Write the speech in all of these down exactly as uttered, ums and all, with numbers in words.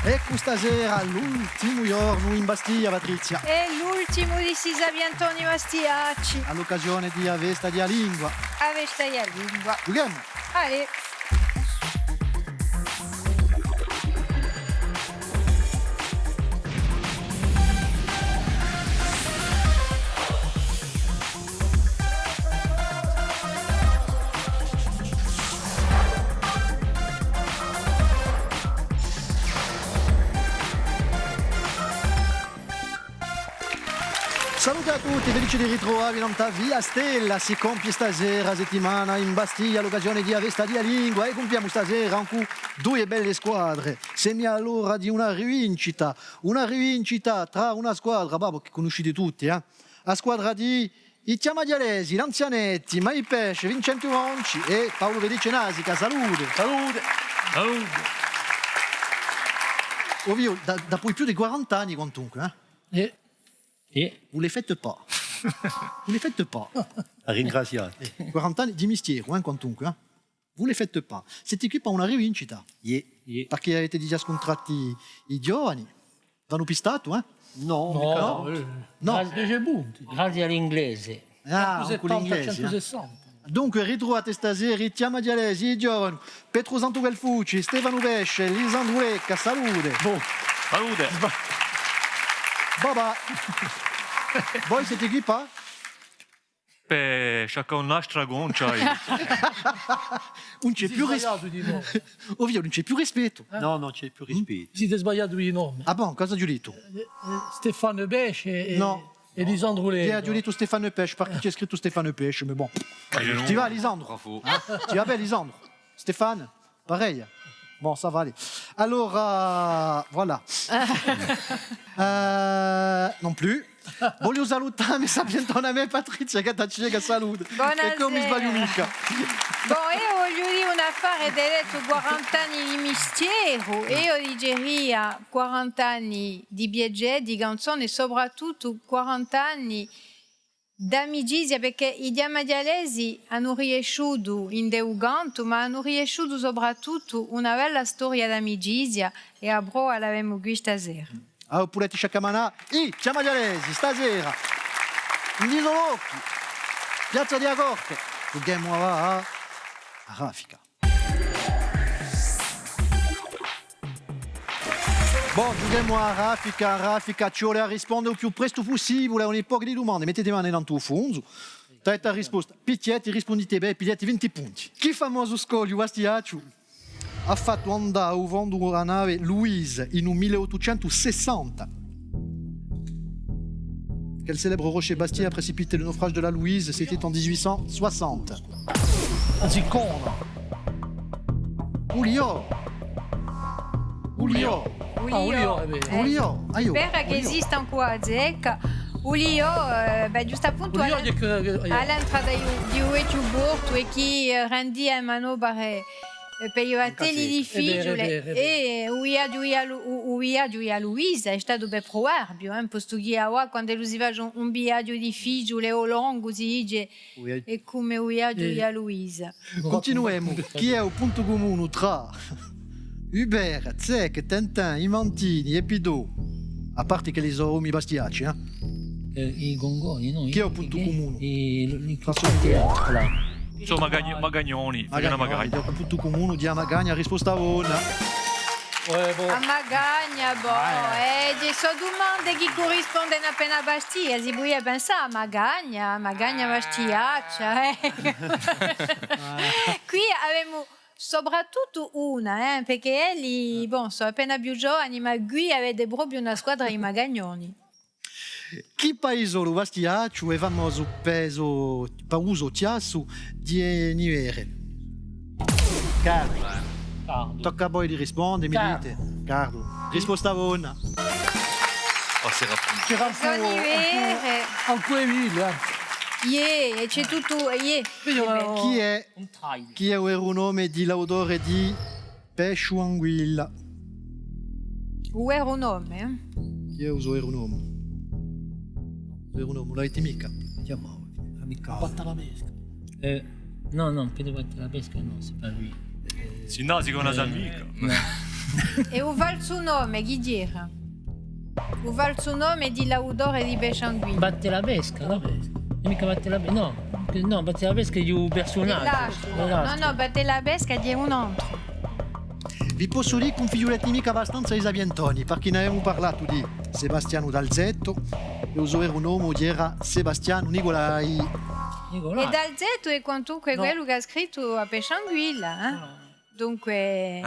Eccu stasera l'ultimu ghjornu in Bastia, Patrizia. Hè l'ultimu di sti sapientoni bastiacci. À l'occasione di a festa di a lingua. A festa di a lingua. Ghjuchemu. Aiò. Salute à tutti, felice di ritruvà vi nant'à Via Stella. Si compie stasera a settimana in Bastia, à l'occasione di a festa di a lingua, è cumpiemu stasera ancu duie belle squadre. Semu à l'ora di una rivincita, una rivincita trà una squadra, babbu, chì cunniscite tutti, eh? A squadra di i Chjami Aghjalesi, l'anzianetti, Mai Pesce, Vincentu Monci è Paulu Felice Nasica. Salute! Salute! Salute! O figliolu, da, dapoi più di quarant'anni, quantunque, eh? Eh. Eh. Vous les faites pas. Vous les faites pas. À ringrazià. Eh, quarant'anni di mistieru, eh, quantunque, eh? Vous les faites pas. Site quì pà una rivincita. Iè. Iè. Perchè avete digià scuntratu i, i ghjovani. V'anu pistatu, eh? Nò, nò, micca. Nò? Eh, nò. Grazie, grazie à l'inglese. Ah, centu settanta, ancu l'inglese, eh. Centu sessanta. Dunque, ritruvate stasera i Chjami Aghjalesi, i ghjovani, Petru Santu Guelfucci, Stefanu Pesce, Lisandru Lecca, salute. Bon. Salute. Bye bye. Voi site quì pà? Pè sciaccà un'altra concia, eh. Ùn ci hè più ris-, o figliolu, ùn ci hè più rispettu. Eh? Nò, ùn ci hè più rispettu. Site sbagliatu di nome. Ah bon, cosa aghju dettu? Eh, eh, Stefanu Pesce è, è Lisandru Lecca. Nò. Aghju dettu Stefanu Pesce, perchè ci hè scrittu Stefanu Pesce, mais bon. Eh, nò. Ti và, Lisandru? Pas faux. Eh? Ti và bè, Lisandru? Stéphane? Pareil. Bon, ça va aller. Allora, voilà. Euh, non plus. Vogliu salutà a me sapientona à mè, Patrizia Gattaceca, salute. Bonasera. È chì ùn mi sbagliu micca. Bon, eiu vogliu dì un affare, t'ai dettu quarant'anni di mistieru, è eiu diceria quarant'anni di viaghji, di canzone, è soprattuttu quarant'anni d'amicizia, perchè i Chjami Aghjalesi anu riesciutu ind'u cantu, ma anu riesciutu soprattuttu una bella storia d'amicizia, è a prova l'avemu quì stasera. Allora, pudete sciaccamanà i Chjami Aghjalesi stasera, in i so lochi, Piazza di a Corte, ghjuchemu à, à a raffica. Bon, ghjuchemu à a raffica, a raffica, ci vole à risponde u più prestu pussibule à un pocu di dumande. Mettite e mane nantu à u fungu. Date a risposta. Pichjate, rispundite bè, pigliate vinti punti. Chì famosu scogliu bastiacciu hà fattu andà à u fondu a nave Louise in u mille ottucentu sessanta? Quel célèbre rocher Bastia a précipité le naufrage de la Louise, c'était en dix-huit cent soixante. A Ziccona. U Liò. U Liò. U Liò. Ah, u Liò, hè vera. U Liò, aiò. Vera chì esiste ancu a zecca. U Liò, eh, bè, ghjustappuntu, u Liò, à l'en-, hè chì, chì, aiò, à l'entrata di u, di u vechju portu è chì, eh, rendia e manovre, eh, per i battelli difficiule. Hè vera, hè vera, hè vera. È u viaghju, u, u viaghju di a Luisa hè statu per pruverbiu, eh, postu chì avà, quand'ellu si face un, un viaghju difficiule o longu, si dice, hè cum'è u viaghju di a Luisa. Cuntinuemu. Chì hè u puntu cumunu trà Hubert, Zec, Tintin, i Mantini è Pidò? À parte ch'elli sò omi bastiacci, eh? Eh, i Gongoni, nò? Chì hè u puntu cumunu? I, i, i, voilà. Sò magagn-, magagnoni, facenu a magagna. Hè u puntu cumunu di a magagna, risposta bona. Eh, bon. A magagna, bon, eh, ci sò dumande chì currispondenu appena à Bastia, si pudia pensà à a magagna, a magagna bastiaccia, eh. Quì avemu soprattuttu una, eh, perchè elli, bon, sò appena più giovani, ma quì avete propiu una squadra di magagnoni. Chì paisolu bastiacciu hè famosu pè u so, pè u so chjassu di e nivere? Cardu. Cardu. Tocca à voi di risponde, mi dite. Cardu. Risposta bona. Sò nivere. Ancu, ancu, ancu e ville, eh. Iè, è ci hè tuttu, iè. Chì hè, chì hè u veru nome di l'autore di Pesciu Anguilla? U veru nome, eh? Chì hè u so veru nome? U so veru nome, ùn l'avete micca? Chjamava, micca. Batta la pesca. Eh, nò, nò, Pietru Batta la pesca, nò, c'est pas lui. Eh, si nò, si cunnosce micca. Eh, nò. È u falsu nome, chì era? U falsu nome di l'autore di Pesciu Anguilla. Batte la pesca, no? È micca batte la pe-, no, nò, batte la pesca hè un persunagiu. Hè l'astru. Nò, nò, batte la pesca hè un antru. Vi possu dì chì ùn fighjuleti micca abbastanza i sapientoni, perchè n'avemu parlatu di Sebastianu Dalzeto, è u so veru nome era Sebastianu Nicolai. Nicolai. È Dalzeto hè quantunque quellu chì hà scrittu à Pesciu Anguilla, eh? Dunque,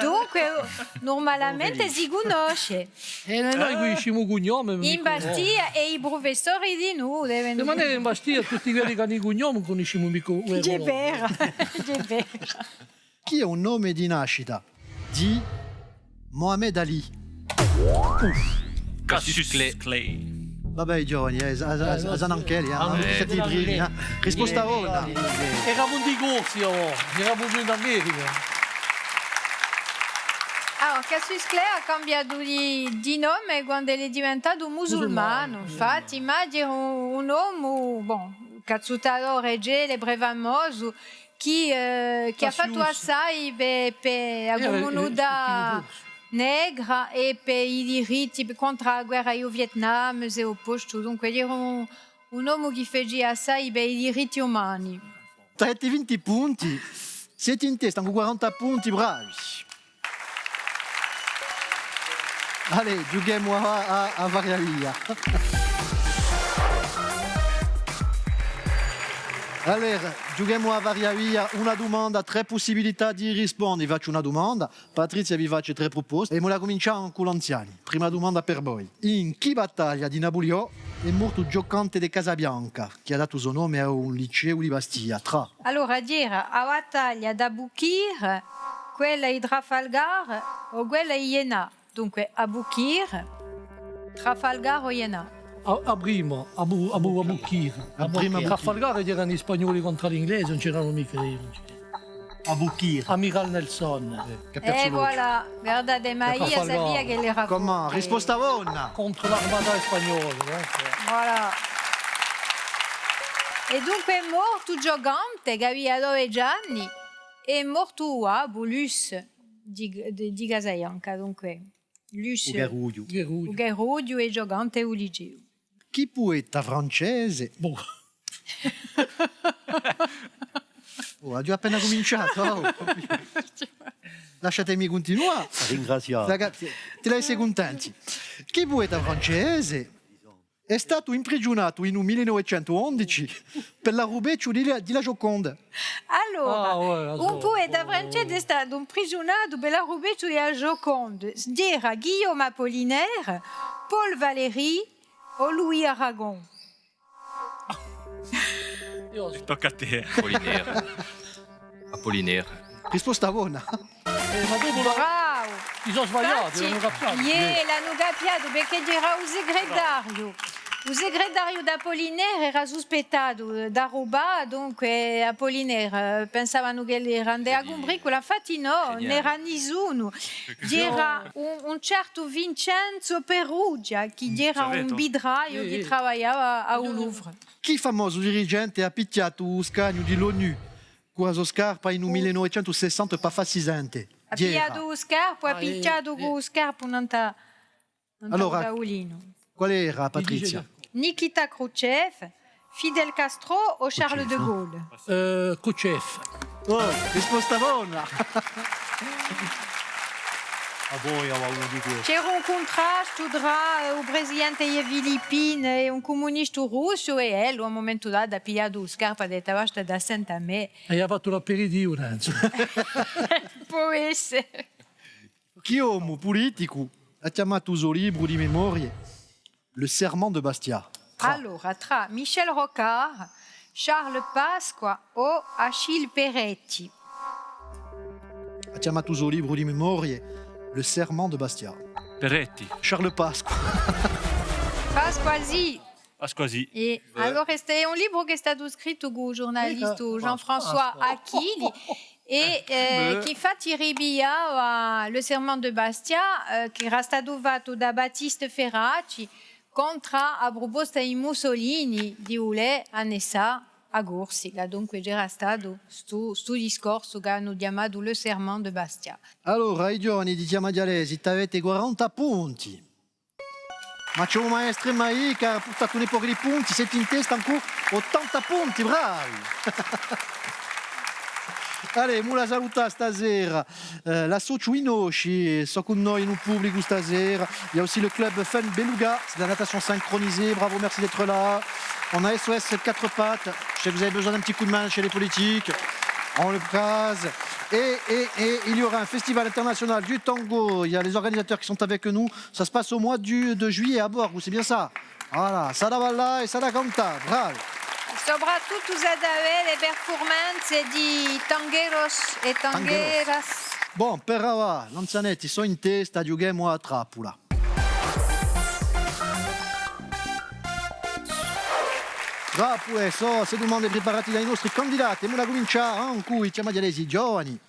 dunque, nurmalamente si cunnosce. È noi, noi cunniscimu u cugnome, in Bastia, è i prufessori dinù devenu. Di manera in Bastia, tutti quelli chì anu i cugnomi, cunniscimu micca u veru nome. Hè vera, hè vera. Chì hè u nome di nascita di Mohamed Ali? Cassius Clay. Clay. Vabbè, i giovani, eh, a, a, a, a sanu anch'elli, eh. Anu tutti i primi, eh. Risposta bona. Eramu in Corsica, oh. Eramu in America. Allora, Cassius Clay hà cambiatu di, di nome quand'ellu hè diventatu musulmanu. Musulmanu. Infatti, immagina un, un omu, bon, cazzuttadore celebre, famosu, chì, eh, chì hà fattu assai per, per a cumunità negra è per i diritti, per, contru à a guerra in Vietnam, s'hè oppostu. Dunque, era un, un omu chì facia assai per i diritti umani. Trenta, vinti punti, site in testa cù quaranta punti, bravi. Allez, ghjuchemu à, à, à Varia Via. Allora, ghjuchemu à Varia Via, una dumanda, trè pussibilità di risponde. Vi facciu una dumanda, Patrizia vi face trè pruposte, è emu da cumincià cù l'anziani. Prima dumanda per voi. In chì battaglia di Napuliò hè mortu u ghjocante di Casabianca, chì hà datu u so nome à un liceu di Bastia, trà Allora, era a battaglia d'Abukir, quella di Trafalgar o quella di Iéna? Dunque, Abukir, Trafalgar o Iéna? A, a prima, Abu, Abu, Abukir. A prima Abukir. Trafalgar era i Spagnoli contru à l'Inglesi, ùn c'eranu micca, eh, ùn c'era. Abukir. Amiral Nelson. Eh, chì hà persu l'ochju. Voilà, guardate, ma eiu sapia ch'ellu era forte. Cum'è? Risposta bona. Contru l'armata spagnola, eh. Voilà. È dunque hè mortu u ghjocante, chì avia dodeci anni, hè mortu u babbu, Luce, di, di, di Casabianca, dunque. Luce. U carrughju. U carrughju. U carrughju è ghjocante di u liceu. Chì pueta francese? Boh. Oh, aghju appena cuminciatu, oh. Lasciatemi cuntinuà. Ringraziate. Ragazzi, ti lasciu cuntenti. Chì pueta francese hè statu imprigiunatu in u mille novecentu ondeci per l'arrubecciu di la, di la Gioconda? Allora, un pueta francese hè statu imprigiunatu per l'arrubecciu di la Gioconda. Era Guillaume Apollinaire, Paul Valéry o Louis Aragon? Tocca à tè. Apollinaire. Apollinaire. Risposta bona. Eh, ma dopu la... Bravu! Si sò sbagliati, l'anu capiatu. Iè, l'anu capiatu, perchè era u segretariu. U segretariu d'Apollinaire era suspettatu, eh, d'arrubà, dunque, Apollinaire, eh, pensavanu ch'ellu era ind'è a cumbriccula, infatti nò, ùn era nisunu. Era un, un certu Vincenzo Peruggia, chì era un vitraiu chì travagliava à u Louvre. Chì famosu dirigente hà pichjatu u scagnu di l'ONU cù a so scarpa in u mille novecentu sessanta pà fà si sente? Hà pigliatu u scarpu, hà pichjatu cù u scarpu nant'à, nant'à u taulinu. Allora, quale era, Patrizia? Nikita Khrouchtchev, Fidel Castro o Charles de Gaulle? Eh, Khrouchtchev. Oh, risposta bona! Ah, poi, avà unu di questi. C'era un cuntrastu trà, eh, u presidente di e Filippine è un cumunistu russu, è ellu, à un mumentu datu, hà pigliatu u scarpu, hà dettu: "Basta, dà sente à mè." È hà fattu l'aperitivu, nanzu. Pò esse. Chì omu puliticu hà chjamatu u so libru di memorie Le Serment de Bastia? Trà. Allora, trà Michel Rocard, Charles Pasqua o Achille Peretti? Hà chjamatu u so libru di memorie Le Serment de Bastia. Peretti. Charles Pasqua. Pasqua sì. Pasqua sì. È allora, hè un libru chì hè statu scrittu cù u ghjurnalistu Jean-François Achilli, è, eh, chì infatti ripigliava Le Serment de Bastia, eh, chì era statu fattu da Battiste Ferracci contr'à a pruposta di Mussolini di vulè annessà a Corsica, dunque c'era statu stu, stu discorsu ch'anu chjamatu le serment de Bastia. Allora, i ghjovani di Chjama Aghjalesi, t'avete quaranta punti. Ma ci hè u maestru Mai chì hà purtatu un pocu di punti, site in testa incù ottanta punti, bravi! Allez, emu da salutà stasera, eh, l'associu I Nosci, sò cù noi in u publicu stasera. Il y a aussi le club Fun Beluga, c'est de la natation synchronisée, bravo, merci d'être là. On a S O S Quatre Pattes, je sais que vous avez besoin d'un petit coup de main chez les politiques, on le case. Et, et, et il y aura un festival international du tango, il y a les organisateurs qui sont avec nous, ça se passe au mois du, de juillet à Borgo, c'est bien ça ? Voilà, s'hà da ballà è s'hà da cantà, bravi. Soprattuttu s'hà da vede performanze di tangueros è tangueros. Bon, per avà, l'anzianetti sò in testa, ghjuchemu à a trappula. Trappule, sò, sò dumande preparate da i nostri candidati, è emu da cumincià, eh, incù i Chjama Aghjalesi ghjovani.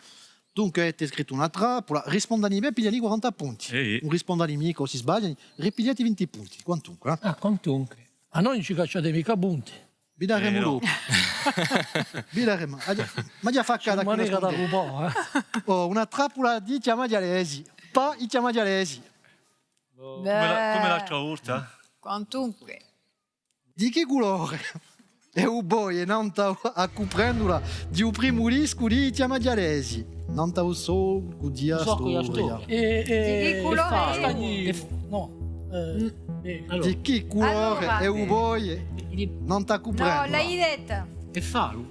Dunque, avete scrittu una trappula, rispondani bè, pigliani quaranta punti. Eh, eh. Ùn rispondani micca, o si sbagliani, ripigliati vinti punti, quantunque, eh. Ah, quantunque. À noi ùn ci cacciate micca punti. Vi daremu dopu. Vi daremu. Aghju, ma aghju à fà cà da quì. Manera da rubà, eh. Oh, una trappula di Chjama Aghjalesi. Pà i Chjama Aghjalesi. Bè. Cum'è l'altra volta. Quantunque. Di chì culore hè u boie nant'à a cuprendula di u primu discu di i Chjama Aghjalesi, Nant'à u solcu di a storia? È, è, di chì culore hè? Castagninu. Nò. Di chì culore hè u boie nant'à a cuprendula? Nò, l'hai detta. Hè fallu.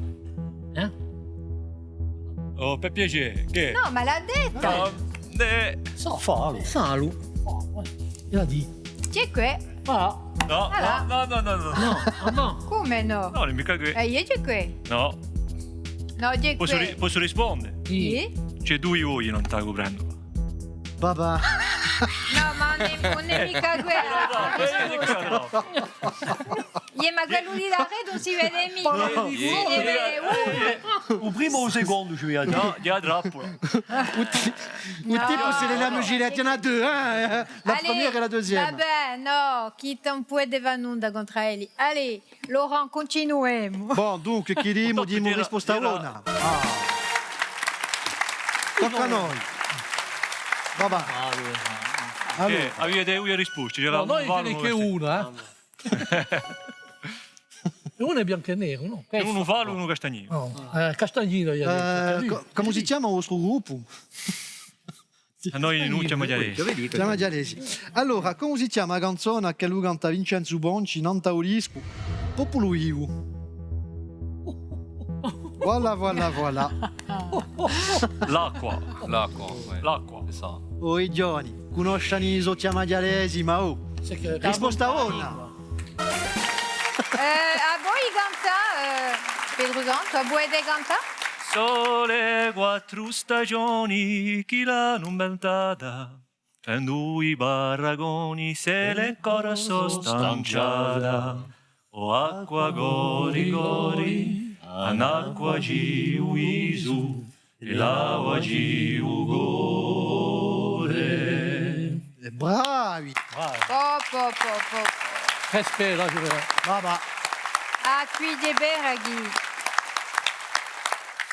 Eh? Oh, per piacè, chì? Nò, ma l'hà detta. Nò, eh. Fallu. Fallu. Chì hè què? Ah. Nò, nò, nò, nò, nò. Nò, ah nò. Cumu nò? Nò, ùn hè micca què. Eh, iè, chì hè què? Nò. Nò, chì hè què? Possu ri-, possu risponde? Iè. Ci hè dui boie nant'à a cuprendula. Babà. Nò, ma ùn hè, ùn hè micca què. Iè, ma quellu di daretu ùn si vede micca. Si vede, uh. U primu o u secondu, ci vede. Nò, hè a trappula. U ti-, u tipu, c'est les lames gilettes, il y en a deux, hein. La première et la deuxième. Vabbè, nò, chì ùn pò fà nunda contr'à elli. Allez, Laurent, cuntinuemu. Bon, dunque, chì dimu, dimu risposta bona. Ah. Tocca à noi. Babà. Allora. Eh, avete dui risposte, c'era un fallu, chì una, eh. È unu hè biancu è neru, nò? Unu fallu, unu castagninu. Nò, eh, castagninu, eiu aghju dettu. Eh, co-, cumu si chjama u vostru gruppu? À noi in Chjama Aghjalesi. Chjama Aghjalesi. Allora, cumu si chjama a canzona ch'ellu canta Vincenzu Bonci nant'à u discu Populu Vivu? Voilà, voilà, voilà. L'acqua. L'acqua, oui. L'acqua. C'est ça. Oh, i ghjovani, cunnoscenu i so Chjama Aghjalesi, ma oh. Risposta bona. Eh, à voi cantà, eh, Petru Santu, à voi di cantà? Sò e quattru stagioni chì l'anu inventata, tendu i paragoni, s'ella ancora sò stanciata. O acqua cori cori, annacquaci u visu, è lavaci u core. Eh, bravi! Bravi. Po, po, po, po, po. Respect, là, je dirais. Babà. Ah, quì hè vera chì.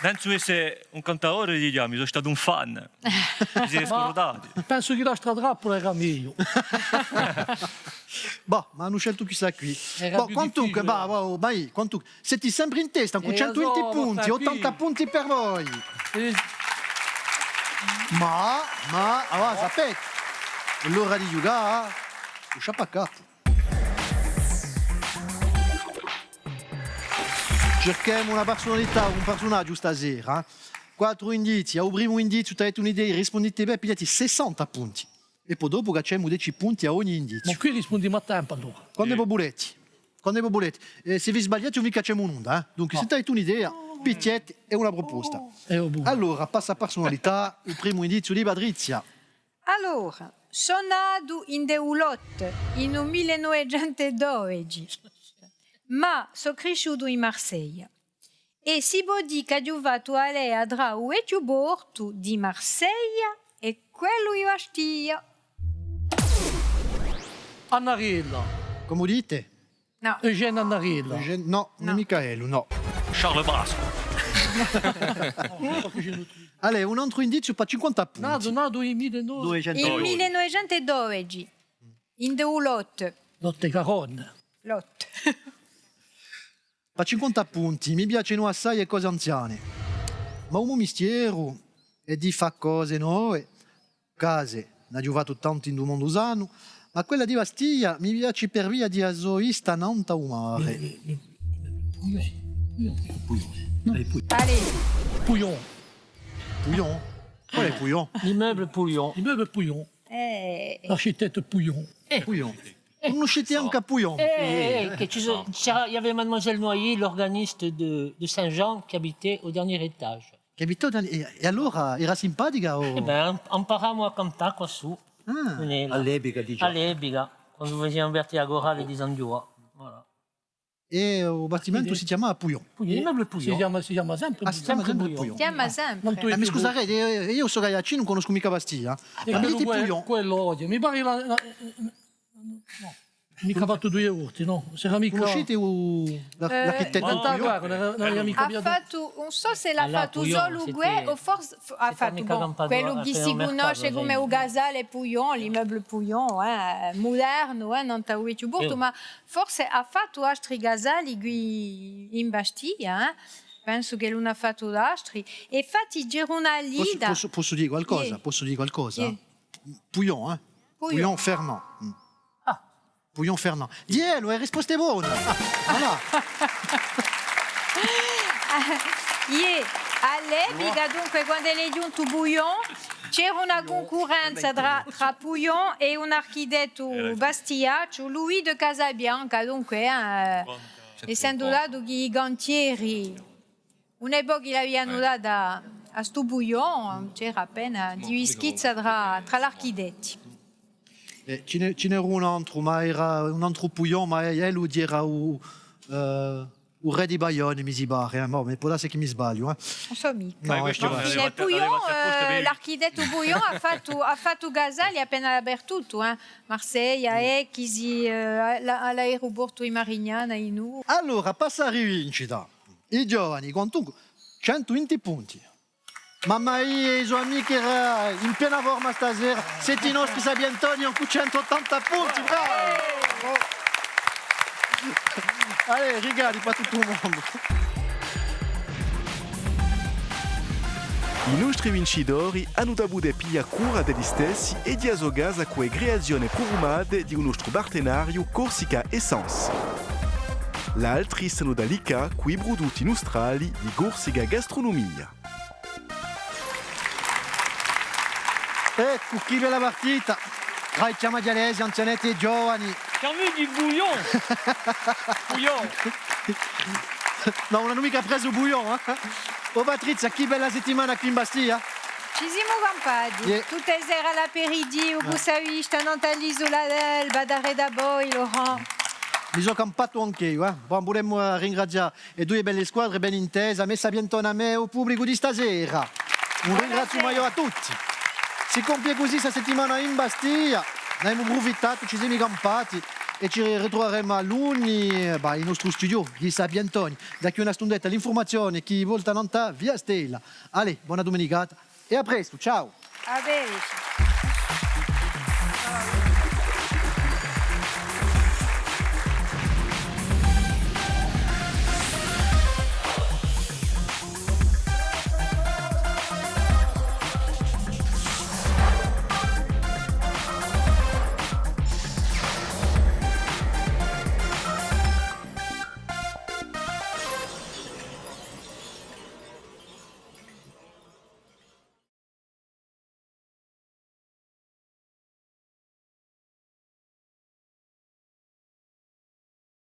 Pensu esse un cantadore, dicemu, sò statu un fan. Mi si hè scurdatu. Ma pensu chì l'altra trappula era megliu. Bò, ma anu sceltu quissa quì. Era più difficiule. Bò, quantunque, và, và, và, quantunque. Site sempre in testa, cù centu vinti punti, ottanta punti per voi. Eh. Ma, ma, allora, sapete, hè l'ora di ghjucà à u sciappacapu. Circhemu una persunalità, un persunagiu stasera, eh. Quattru indizii, à u primu indiziu, t'avete un'idea, rispundite bè, pigliate sessanta punti. È po dopu cacciemu deci punti à ogni indiziu. Ma quì rispundimu à tempu, allora. Quandu vo vulete. Quandu vo vulete. È s'è vi sbagliate, ùn vi cacciemu nunda, eh. Dunque, s'è t'avete un'idea, pichjate, hè una pruposta. Allora, passa à persunalità, u primu indiziu di Patrizia. Allora, sò natu in u Lot, in u mille novecentu dodeci, ma sò crisciutu in Marseglia. È si pò dì ch'aghju fattu a lea trà u vechju portu di Marseglia è quellu di Bastia. Annariello. Cumu dite? Nò. Eugène Annariello. Eugène, nò, ùn hè micca ellu, nò. Charlemagne. Allez, un antru indiziu per cinquanta punti. Natu, natu in mille nove... Novecentu. In mille novecentu dodeci. In u Lot. Lot-et-Garonne. Lot. Per cinquanta punti, mi piacenu assai e cose anziane. Ma u mo mistieru hè di fà cose nove, case, n'aghju fattu tanti in u mondu sanu, ma quella di Bastia mi piaci per via di a so vista nant'à u mare. Allez. Pouillon. Pouillon? Qual hè Pouillon? L'immeuble Pouillon. L'immeuble Pouillon. Eh. L'architecte Pouillon. Eh. Pouillon. Cunniscite ancu à Pouillon? Eh, eh, eh, che ci so-, c'era, il y avait Mademoiselle Noyer, l'organiste de, de Saint-Jean, qui habitait au dernier étage. Capito? È, è allora era simpatica o? Eh ben, am-, amparammo à cantà quassù. Ah. À l'epica, dicemu. À l'epica, quandu faciamu parte di a corale di San Ghjuvà. Voilà. È u bastimentu si chjamava Pouillon. Pouillon, l'immeuble Pouillon. Si chjama, si chjama sempre Pouillon. Ah, si chjama sempre Pouillon. Si chjama sempre. Eh, mi scusarete, eiu, eiu sò aiaccinu, ùn cunnoscu micca Bastia, eh. Ma mi dite Pouillon? Quellu oghje, mi pare la, la, nò. Micca fattu duie volte, nò? S'era micca... Cunniscite u, la, l'architettu Pouillon? Hà fattu, ùn sò s'ellu hà fattu solu què o forse, hà fattu, bon, quellu chì si cunnosce cum'è u casale Pouillon, l'immeuble Pouillon, eh, mudernu, eh, nant'à u vechju portu, ma forse hà fattu altri casali quì in Bastia, eh? Pensu ch'ellu n'hà fattu d'altri. È infatti c'era una lida. Possu, possu, possu dì qualcosa? Iè. Possu dì qualcosa? Iè. Pouillon, eh? Pouillon. Pouillon Fernand. Mm. Ah. Pouillon Fernand. Iè, a risposta hè bona. Voilà. Iè, à l'epica, dunque, quand'ellu hè ghjuntu Pouillon, c'era una cuncurrenza trà, trà Pouillon è un architettu bastiacciu, Louis de Casabianca, dunque, eh, essendu datu chì i cantieri ùn hè pocu l'avianu data à stu Pouillon, c'era appena di vischizza trà, trà l'architetti. Eh, ci n'hè, ci n'era un antru, ma era un antru Pouillon, ma ellu era u, eh, u rè di Bayonne, mi si pare, eh. Bon, ma pò dassi chì mi sbagliu, eh. Ùn sò micca. Nò, eh, Pouillon, eh, l'architettu Pouillon hà fattu, hà fattu casali appena dapertuttu, eh. Marseglia, Echisi, eh, à, à l'aeruportu di Marignana, in u... Allora, passa à a rivincita. I ghjovani, quantunque, centu vinti punti. Mamma mia, i so amichi era in piena forma stasera. Site i nostri sapientoni cù centu ottanta punti, bravi! Allez, rigali per tuttu u mondu. I nostri vincitori anu da pudè piglià cura d'elli stessi è di a so casa cù e creazione prufumate di u nostru partenariu Corsica Essence. L'altri s'anu da liccà cù i prudutti nustrali di Corsica Gastronomia. Eccu, chì bella partita! Trà i chjami aghjalesi, anzianetti è ghjovani. Chjami di Bouillon! Bouillon! Nò, ùn anu micca presu Bouillon, eh? Oh Patrizia, chì bella settimana quì in Bastia! Ci simu campati. Iè. Tutte e sere à l'aperitivu, cù sta vista, nant'à l'Isula d'Elba, daretu à voi, Laurent. Mi sò campatu anch'eiu, eh. Bon, vulemu, eh, ringrazià e duie belle squadre, ben intesa, a me sapientona, à me, u publicu di stasera. Un ringraziu maiò à tutti. Si compie cusì sta settimana in Bastia. N'avemu prufittatu, ci simu campati è ci ritruveremu à luni, eh, bah, in u nostru studiu di Sapientoni. Da quì à una stundetta l'infurmazione chì volta nant'à Via Stella. Allez, bona dumenicata è à prestu, ciao! À prestu.